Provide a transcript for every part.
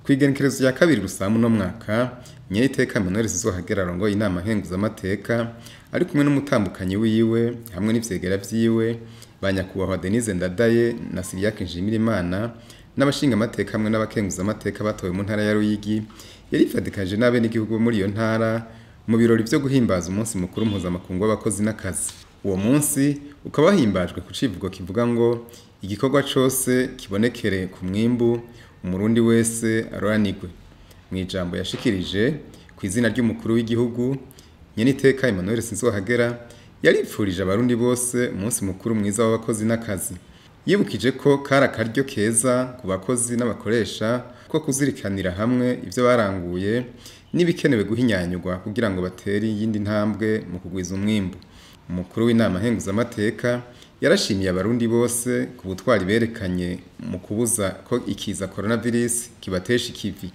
Kw'igenekerezo rya 2 Rusama uno mwaka, Nyeniteka Emmanuel Sinzohagera arongoye inama nkenguzamateka ari kumwe n'umutambukanyi wiwe hamwe n'ivyegera vyiwe ba nyakubahwa Denise Ndadaye na Cyriaque Nshimirimana n'abashingamateka hamwe n'abakenguzamateka batowe mu ntara ya Ruyigi, yarifadikanije n'abenegihugu bo muri iyo ntara mu birori vyo guhimbaza umunsi mukuru mpuzamakungu w'abakozi n'akazi. Uwo munsi ukaba wahimbajwe ku civugo kivuga ngo igikorwa cose kibonekere ku mwimbu, umurundi wese aroranirwe. Mw'ijambo yashikirije kw'izina ry'umukuru w'igihugu, Nyeniteka Emmanuel Sinzohagera yaripfurije abarundi bose umunsi mukuru mwiza w'abakozi n'akazi. Yibukije ko kari akaryo keza ku bakozi n'abakoresha ko kuzirikanira hamwe ivyo baranguye n'ibikenewe guhinyanyurwa kugira ngo batere iyindi ntambwe mu kugwiza umwimbu. Umukuru w'inama nkenguzamateka yarashimiye abarundi bose ku butwari berekanye mu kubuza ko ikiza coronavirus kibatesha ikivi.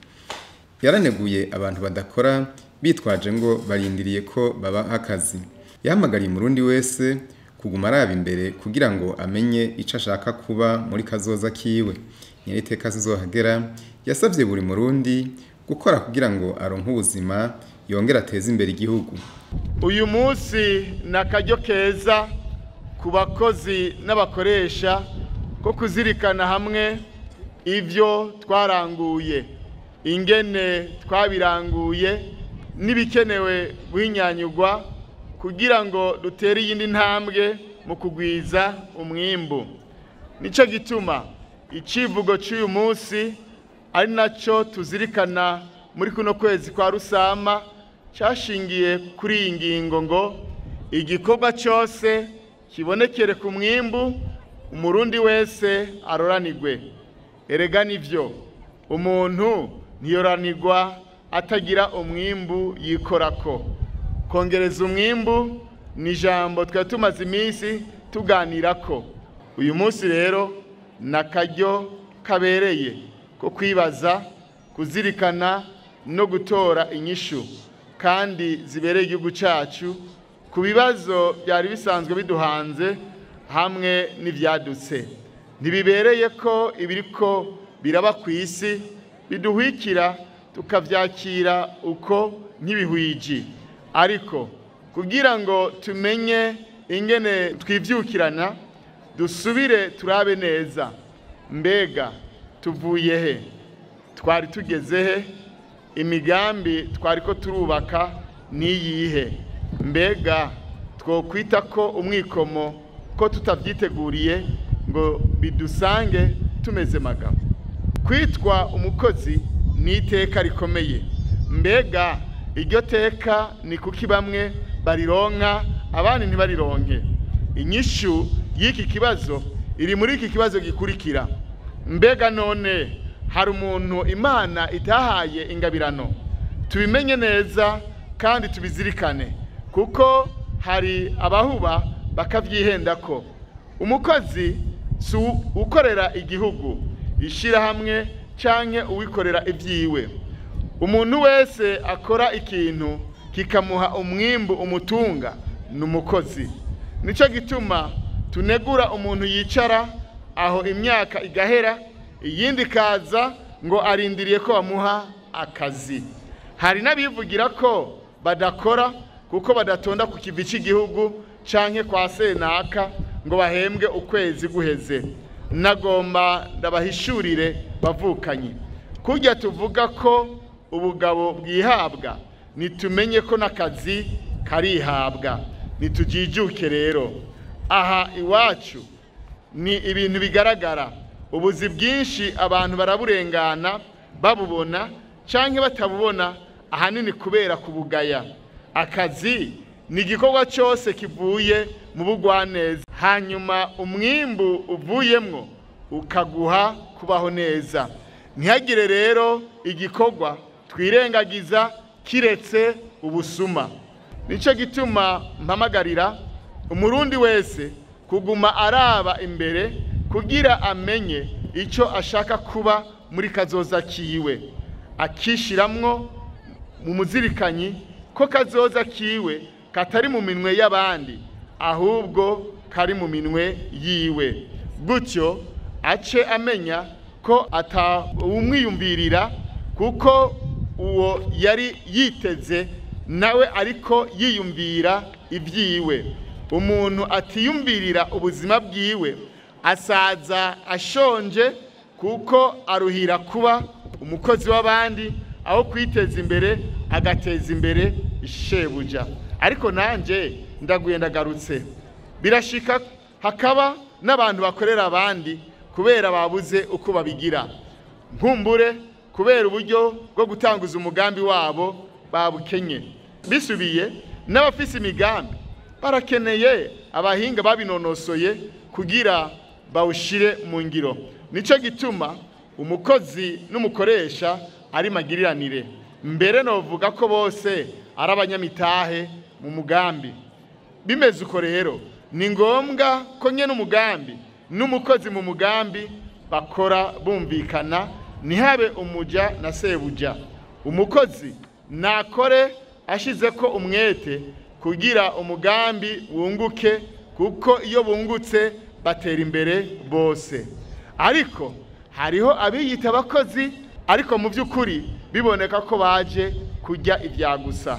Yaraneguye abantu badakora bitwaje ngo barindiriye ko babaha akazi. Yahamagariye umurundi wese kuguma araba imbere kugira ngo amenye ico ashaka kuba muri kazoza kiwe. Nyeniteka Sinzohagera yasavye buri murundi gukora kugira ngo aronke ubuzima yongere ateze imbere igihugu. Uyu munsi ni akaryo keza ku bakozi n'abakoresha ko kuzirikana hamwe ivyo twaranguye, ingene twabiranguye n'ibikenewe guhinyanyurwa kugira ngo dutere iyindi ntambwe mu kugwiza umwimbu. Nico gituma icivugo c'uyu munsi ari naco tuzirikana muri kuno kwezi kwa Rusama cashingiye kuri iyi ngingo ngo igikorwa cose kibonekere ku mwimbu, umurundi wese aroranirwe. Erega nivyo, umuntu ntiyoranirwa atagira umwimbu yikorako. Kongereza umwimbu ni ijambo twari tumaze iminsi tuganirako. Uyu munsi rero ni akaryo kabereye ko kwibaza, kuzirikana no gutora inyishu kandi zibereye igihugu cacu ku bibazo byari bisanzwe biduhanze hamwe n'ivyadutse. Ntibibereye ko ibiriko biraba kw'isi biduhwikira tukavyakira uko nk'ibihwiji, ariko kugira ngo tumenye ingene twivyukirana dusubire turabe neza, mbega tuvuye he, twari tugeze he, imigambi twariko turubaka niyihe, mbega twokwita ko umwikomo ko tutavyiteguriye ngo bidusange tumeze magabo. Kwitwa umukozi ni iteka rikomeye, mbega iryo teka ni kuki bamwe barironka abandi ntibarironke? Inyishu y'iki kibazo iri muri iki kibazo gikurikira: mbega none hari umuntu Imana itahaye ingabirano? Tubimenye neza kandi tubizirikane, kuko hari abahuba bakavyihendako. Umukozi si ukorera igihugu, ishirahamwe canke uwikorera ivyiwe. Umuntu wese akora ikintu kikamuha umwimbu umutunga ni umukozi. Nico gituma tunegura umuntu yicara aho imyaka igahera iyindi kaza ngo arindiriye ko bamuha akazi. Hari n'abivugira ko badakora kuko badatonda ku kivi c'igihugu canke kwa senaka ngo bahembwe ukwezi guheze. Nagomba ndabahishurire bavukanye, kurya tuvuga ko ubugabo bwihabwa, nitumenye ko n'akazi karihabwa. Nitujijuke rero. Aha iwacu ni ibintu bigaragara, ubuzi bwinshi abantu baraburengana babubona canke batabubona, ahanini kubera kubugaya. Akazi ni igikorwa cyose kivuye mu bugwaneza, hanyuma umwimbu uvuyemwo ukaguha kubaho neza. Ntihagire rero igikorwa twirengagiza kiretse ubusuma. Nico gituma mpamagarira umurundi wese kuguma araba imbere kugira amenye ico ashaka kuba muri kazoza kiwe, akishiramwo mu muzirikanyi ko kazoza kiwe katari mu minwe y'abandi ahubwo kari mu minwe yiwe. Gutyo ace amenya ko atawumwiyumvirira kuko uwo yari yiteze nawe ariko yiyumvira ibyiwe. Umuntu atiyumvirira ubuzima bwiwe asaza ashonje, kuko aruhira kuba umukozi w'abandi aho kwiteza imbere agateza imbere shebuja. Ariko nanje ndaguye ndagarutse, birashika hakaba n'abantu bakorera abandi kubera babuze uko babigira, nkumbure kubera uburyo bwo gutanguza umugambi wabo babukenye. Bisubiye n'abafise imigambi barakeneye abahinga babinonosoye kugira bawushire mu ngiro. Nico gituma umukozi n'umukoresha ari magiriranire, mbere novuga ko bose ari abanyamitahe mu mugambi. Bimeze uko rero ni ngombwa ko nyene umugambi n'umukozi mu mugambi bakora bumvikana, ntihabe umuja na sebuja. Umukozi nakore ashize ko umwete kugira umugambi wunguke, kuko iyo bungutse batera imbere bose. Ariko hariho abiyita abakozi ariko mu by'ukuri biboneka ko baje kurya ibya gusa.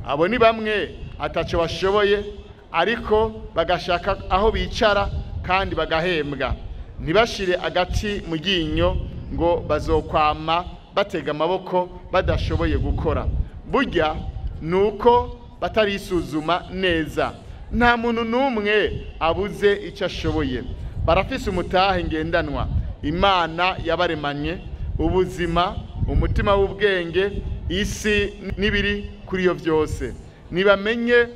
Abo ni bamwe ataco bashoboye ariko bagashaka aho bicara kandi bagahembwa, ntibashire agati mu ryinyo ngo bazokwama batega amaboko badashoboye gukora. Burya nuko batarisuzuma neza, nta muntu n'umwe abuze icyo ashoboye. Barafise umutahe ngendanwa Imana yabaremanye, ubuzima, umutima w'ubwenge, isi n'ibiri kuri yo byose. Nibamenye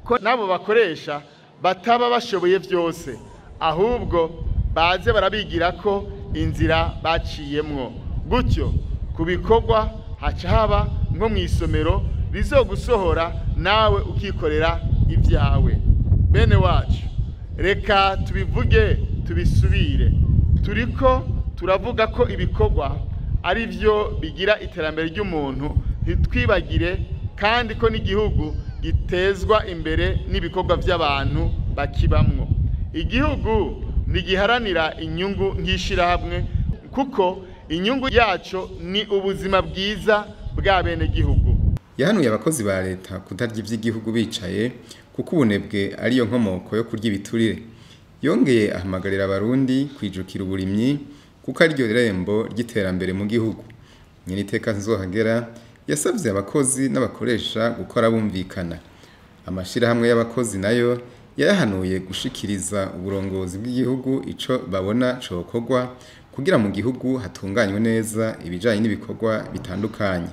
ko nabo bakoresha bataba bashoboye byose, ahubwo baze barabigira ko inzira baciyemwo. Gutyo kubikorwa haca haba nko mu isomero rizogusohora nawe ukikorera ibyawe. Bene wacu, reka tubivuge tubisubire, turiko turavuga ko ibikorwa ari byo bigira iterambere ry'umuntu, ntitwibagire kandi ko n'igihugu gitezwa imbere n'ibikorwa by'abantu bakibamwo. Igihugu ntigiharanira inyungu nk'ishirahamwe, kuko inyungu yaco ni ubuzima bwiza bwa bene gihugu. Yahanuye abakozi ba leta kutarya ivy'igihugu bicaye, kuko ubunebwe ariyo nkomoko yo kurya ibiturire. Yongeye ahamagarira abarundi kwijukira uburimyi kuko ariryo rembo ry'iterambere mu gihugu. Nyeniteka Nzohagera yasavye abakozi n'abakoresha gukora bumvikana. Amashirahamwe y'abakozi nayo yahanuye gushikiriza uburongozi bw'igihugu ico babona cokorwa kugira mu gihugu hatunganywe neza ibijanye n'ibikorwa bitandukanye.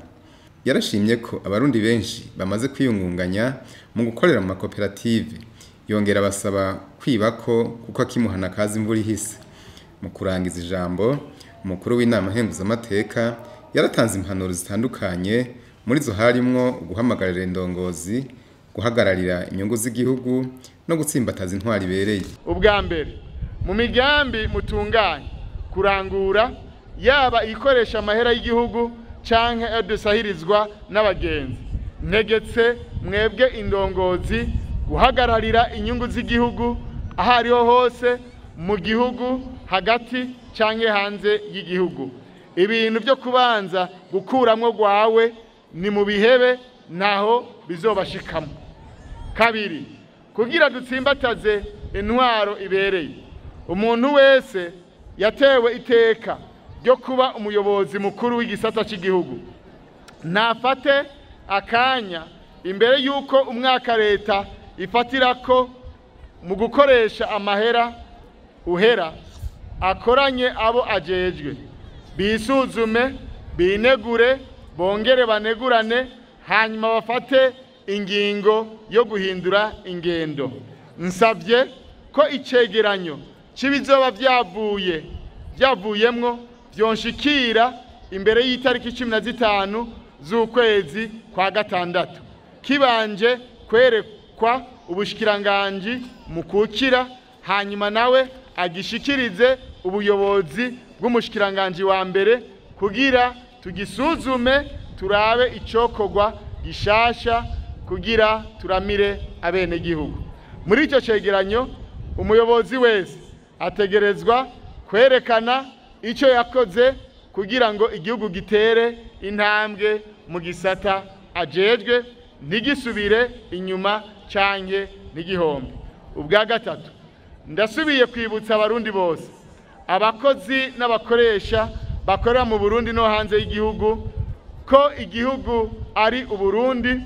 Yarashimye ko abarundi benshi bamaze kwiyungunganya mu gukorera mu makoperative, yongera basaba kwibako kuko akimuhana kazi imvura ihise. Mu kurangiza ijambo, umukuru w'inama nkenguzamateka yaratanze impanuro zitandukanye, muri zo harimwo guhamagarira indongozi, guhagararira inyungu z'igihugu no gutsimbataza intwari ibereye. Ubwa mbere, mu migambi mutunganye kurangura, yaba ikoresha amahera y'igihugu canke adusahirizwa n'abagenzi, ntegetse mwebwe indongozi guhagararira inyungu z'igihugu aho ariho hose mu gihugu hagati canke hanze y'igihugu. Ibintu byo kubanza gukuramwo gwawe ni mu bihebe naho bizobashikamo. Kabiri, kugira dutsimbataze intwaro ibereye, umuntu wese yatewe iteka ryo kuba umuyobozi mukuru w'igisata cy'igihugu nafate akanya imbere yuko umwaka leta ifatirako mu gukoresha amahera uhera, akoranye abo ajejwe, bisuzume, binegure, bongere banegurane, hanyuma bafate ingingo yo guhindura ingendo. Nsabye ko icegeranyo c'ibizoba byavuyemwo byonshikira imbere y'itariki 15 z'ukwezi kwa gatandatu, kibanje kwerekwa ubushikiranganji mukukira, hanyuma nawe agishikirize ubuyobozi bw'umushikiranganji wa mbere kugira tugisuzume, turabe icokorwa gishasha kugira turamire abene gihugu. Muri icyo cegeranyo umuyobozi wese ategerezwa kwerekana icyo yakoze kugira ngo igihugu gitere intambwe mu gisata ajejwe, ntigisubire inyuma canke ntigihombe. Ubwa gatatu, ndasubiye kwibutsa abarundi bose, abakozi n'abakoresha bakorera mu Burundi no hanze y'igihugu, ko igihugu ari Uburundi,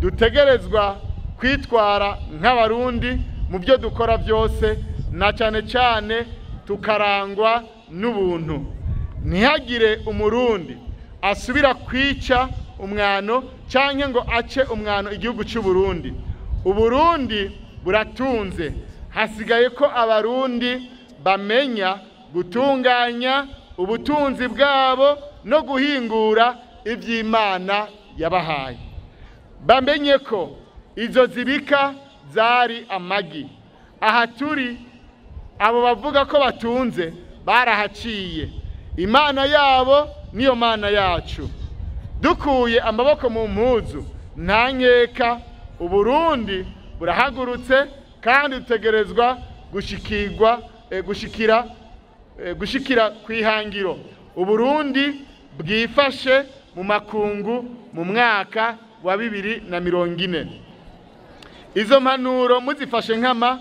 dutegerezwa kwitwara nk'abarundi mu byo dukora byose, na cyane cyane tukarangwa n'ubuntu. Ntihagire umurundi asubira kwica umwano canke ngo ace umwano igihugu cy'u Burundi. Uburundi buratunze, hasigaye ko abarundi bamenya gutunganya ubutunzi bwabo no guhingura ivy'Imana yabahaye. Bamenye ko izo zibika zari amagi. Aha turi, abo bavuga ko batunze barahaciye. Imana yabo niyo mana yacu. Dukuye amaboko mu mpuzu nta nkeka, Uburundi burahagurutse kandi dutegerezwa gushikira kwihangiro. Uburundi bwifashe mu makungu mu mwaka wa 2040. Izo mpanuro muzifashe nkama,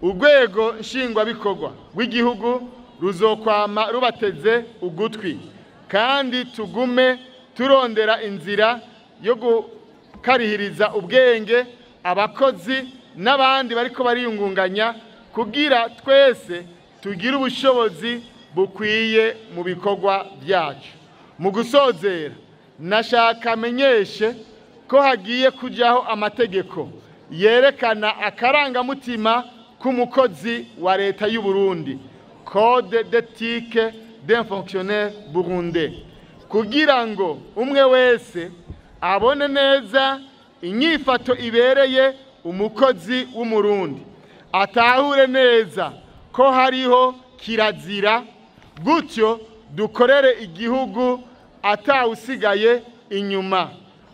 urwego nshingwabikorwa rw'igihugu ruzokwama rubateze ugutwi, kandi tugume turondera inzira yo gukarihiriza ubwenge abakozi n'abandi bariko bariyungunganya, kugira twese tugire ubushobozi bukwiye mu bikorwa byacu. Mu gusozera, nashaka menyeshe ko hagiye kujaho amategeko yerekana akarangamutima k'umukozi wa leta y'u Burundi, code d'éthique d'un fonctionnaire burundais, kugira ngo umwe wese abone neza inyifato ibereye umukozi w'umurundi, atahure neza ko hariho kirazira, gutyo dukorere igihugu atawusigaye inyuma,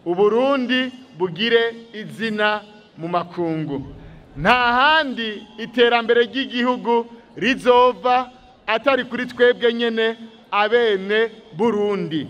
Uburundi bugire izina mu makungu. Nta handi iterambere ry'igihugu rizova atari kuri twebwe nyene abene Burundi.